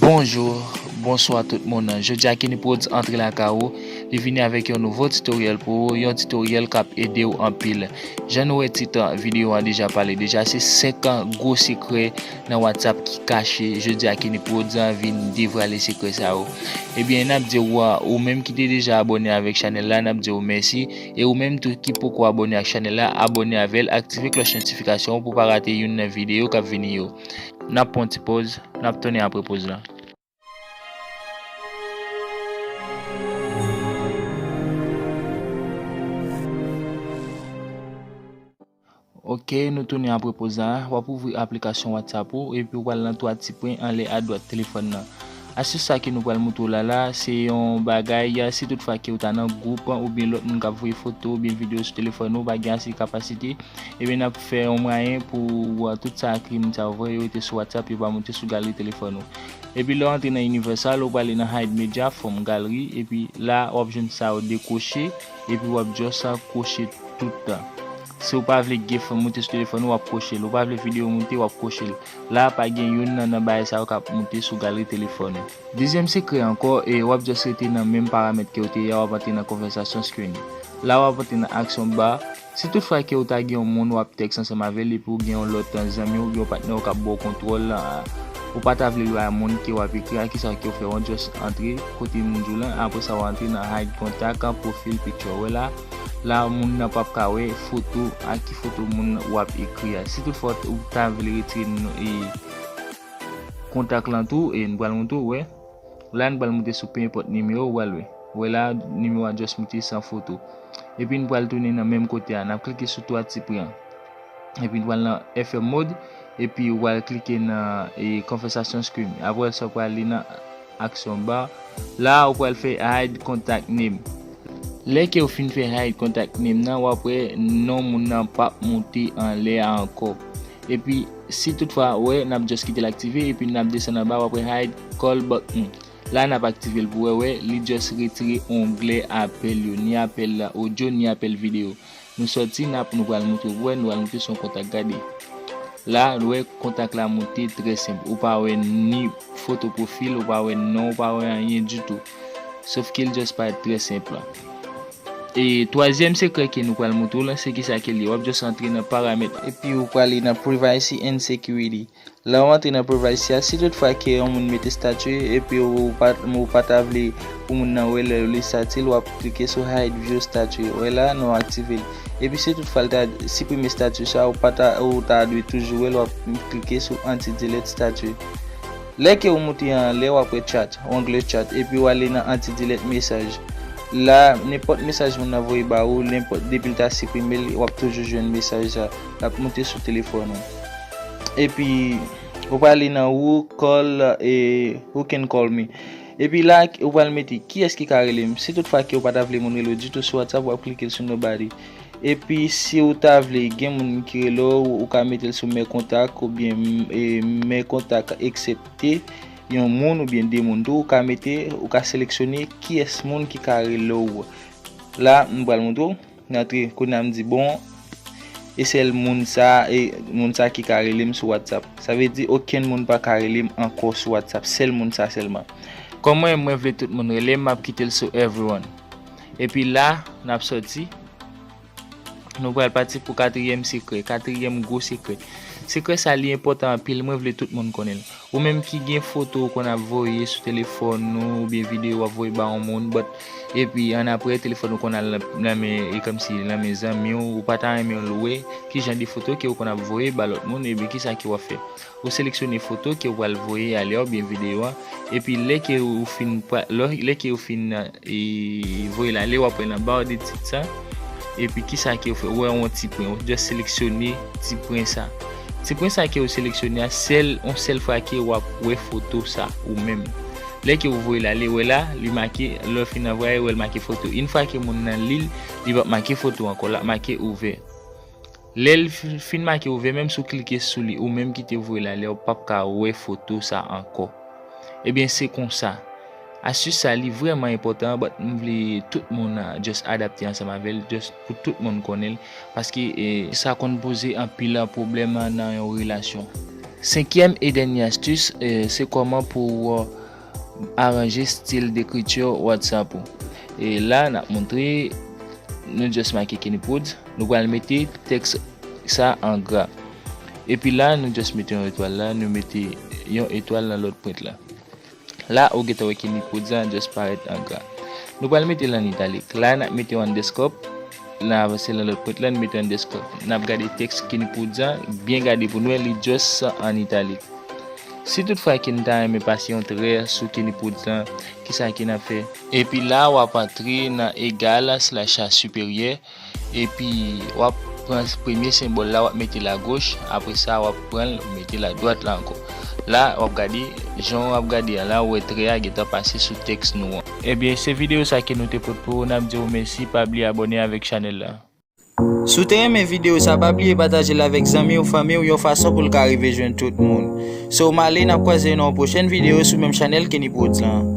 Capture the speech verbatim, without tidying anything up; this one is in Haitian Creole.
Bonjou, bonswa tout moun. Jodi a Kenny Prodz antre lakay ou. Li vini avèk yon nouvo tutorial pou ou, yon tutorial k ap ede w anpil. Jan nou wè tit videyo a deja pale deja, se senk gwo sekrè nan WhatsApp ki kache. Jodi a Kenny Prodz vin devwale sekrè sa yo. Ebyen, n ap di w, ou menm ki te deja abòne avèk chanèl la, n ap di w mèsi. E ou menm tou ki poko abòne ak chanèl la, abòne avè l, aktive klòch notifikasyon pou pa rate youn nan videyo k ap vini yo. N ap pran ti pòz, n ap tounen apre pòz la. Ok, nou tounen apre pòz la. W ap ouvri aplikasyon WhatsApp ou, epi w pral nan twa ti pwen anlè adwat telefòn nan. Astis sa ke nou pral montre w la la, se yon bagay, si tout fwa ke w ta nan gwoup oubyen lòt moun k ap voye foto oubyen videyo sou telefòn ou, w pa gen ase kapasite, ebyen n ap fè yon mwayen pou, uh, tout sa krim sa yo voye, yo rete sou WhatsApp, yo pa monte sou galri telefòn ou. Epi lè w antre nan Universal, ou prale nan Hide Media from Gallery, epi la w ap jwenn sa yo dekwoche, epi w ap just kwoche tout. Si w pa vle gif monte sou telefòn ou, w ap kwoche l. Ou pa vle videyo monte, w ap kwoche l. La pa gen youn nan, nan bagay sa yo k ap monte sou galri telefòn ou. Dezyèm sekrè ankò, e w ap just rete nan menm paramèt ke w te ye a, w ap antre nan conversation screen. La w ap antre nan action bar. Si tout fwa ke w ta gen yon moun w ap tèks ansanm avè l epi w gen yon lòt zanmi w oubyen yon patnè w k ap ba w kontwòl, ou pa ta vle l wè moun ke w ap ekri a, kisa ke w fè, w just antre kote m di w lan, apre sa w antre nan hide contact, profile picture. Wè la, la moun nan p ap ka wè foto a, ki foto moun w ap ekri a. Si tout fwa w ta vle retire n-, e, kontak lan tou, e n pral montre w, wè. La n pral monte sou pe enpòt nimewo, w pral wè. Wè la, nimewo a just monte san foto. Epi n pral tounen nan menm kote a, n ap klike sou twa ti pwen an. Epi n pral nan F M mode, epi w pral klike nan, e, conversation screen. Apre sa w pral ale nan action bar. La ou pral fè hide contact name. Lè ke w fin fè hide contact name nan, w ap wè non moun nan p ap monte anlè a ankò. Epi, si tout fwa, wè, n ap just kite l aktive, epi n ap desann anba, w ap wè hide call button. La, n ap aktive l pou wè, wè, li just retire onglè apèl yo, ni apèl audio, ni apèl videyo. Nou sòti, n ap, nou pral montre w, wè, nou pral montre sou yon kontak, gade. La, nou wè kontak la monte trè senp. Ou pa wè ni foto pwofil, ou pa wè non, ou pa wè anyen ditou. Sof ke l just parèt trè senp. E twazyèm sekrè ke nou pral montre w lan, se kisa ke l ye. W ap just antre nan paramèt, epi w prale nan privacy and security. Lè w antre nan privacy a, si tout fwa ke yon moun mete stati, epi ou pa, ou pa ta vle pou moun nan wè lè w li stati l, w ap klike sou hide view stati. Wè la, nou aktive l. Epi si tout fwa l ta siprime stati sa, ou pa ta, ou ta dwe toujou wè l, w ap klike sou anti delete stati. Lè ke ou monte anlè, w ap wè chat, ongle chat, epi w ale nan anti delete mesaj. La, nenpòt mesaj moun nan voye ba ou, nenpòt, depi l ta siprime l, w ap toujou jwenn mesaj sa. L ap monte sou telefòn ou. Epi, ou prale nan who call, e, who can call me. Epi la, ou pral mete kiyès ki ka rele m. Si tout fwa ke ou pa ta vle moun rele w ditou sou WhatsApp, w ap klike l sou nobody. Epi, si ou ta vle gen moun ki rele w, ou ka mete l sou mes contacts oubyen, e, mes contacts aksepte yon moun oubyen de moun tou, ou ka mete, ou ka seleksyone kiyès moun ki ka rele w. La, m pral montre w. N antre, kounye a m di, bon, e sèl moun sa, e moun sa ki ka rele m sou WhatsApp. Sa vle di, okenn moun pa ka rele m ankò sou WhatsApp, sèl moun sa sèlman. Kòm mwen, mwen vle tout moun rele m, m ap kite l sou everyone. Epi la, n ap sòti. Nou pral pati pou katriyèm sekrè, katriyèm gwo sekrè. Sekrè sa, li enpòtan anpil, mwen vle tout moun konnen l. Ou menm ki gen foto ou konn ap voye sou telefòn ou, oubyen videyo w ap voye ba yon moun, but, epi annapre telefòn ou konn al nan, nan men, e kòmsi nan men zanmi w, ou pa ta renmen l wè ki jan de foto ke ou konn ap voye ba lòt moun, ebyen kisa ke w ap fè? Ou seleksyone foto ke w pral voye ale a oubyen videyo a, epi lè ke ou fin pra-, lè, lè ke ou fin, e, voye l ale, w ap wè nan ba de tit sa. Epi kisa ke w fè? Ou wè yon ti pwen, ou just seleksyone ti pwen sa. Ti pwen sa ke ou seleksyone a, sèl, yon sèl fwa ke w ap wè foto sa ou menm. Lè ke ou voye l ale, wè la, li make, lè w fin anvoye, wè l make foto. Yon fwa ke moun nan li l, li p ap make foto ankò, l ap make ouvè. Lè l fi-, fin make ouvè, menm si w klike sou li, ou menm ki te voye l ale, ou p ap ka wè foto sa ankò. Ebyen, se konsa. Astis sa, li vrèman enpòtan, but m vle tout moun, ah, just adapte ansanm avè l, just pou tout moun konnen l, paske, eh, sa konn poze anpil pwoblèm nan yon relasyon. Senkyèm e dènye astis, eh, se kòman pou w aranje stil dekriti WhatsApp ou. E la, n ap montre, nou just make Kenny Poods. Nou pral mete tèks sa an gra. Epi la, nou just mete yon etwal la, nou mete yon etwal nan lòt pwent la. La, ou gentan wè Kenny Poods la just parèt an gra. Nou pral mete l an italik. La, n ap mete yon underscore. N a avanse nan lòt pwent la, n mete underscore. N ap gade tèks Kenny Poods la, byen gade pou n wè li just an italik. Si toutfwa ke n ta renmen pase yon trè sou Kenny Poods la, kisa ke n ap fè? Epi la, w ap antre nan egal slash a siperyè, epi w ap pran premye senbòl la, w ap mete l agoch, apre sa, w ap pran l, mete l adwat la ankò. La, w ap gade, jan w ap gade a la, w wè trè a gentan pase sou tèks nou an. Ebyen, se videyo sa ke nou te pote pou ou, n ap di w mèsi, pa bliye abòne avèk chanèl la. Si w te renmen videyo sa, pa bliye pataje l avèk zanmi w, fanmi w, yon fason pou l ka rive jwenn tout moun. So, m ale, n ap kwaze nan yon pwochèn videyo sou menm chanèl Kenny Poods lan.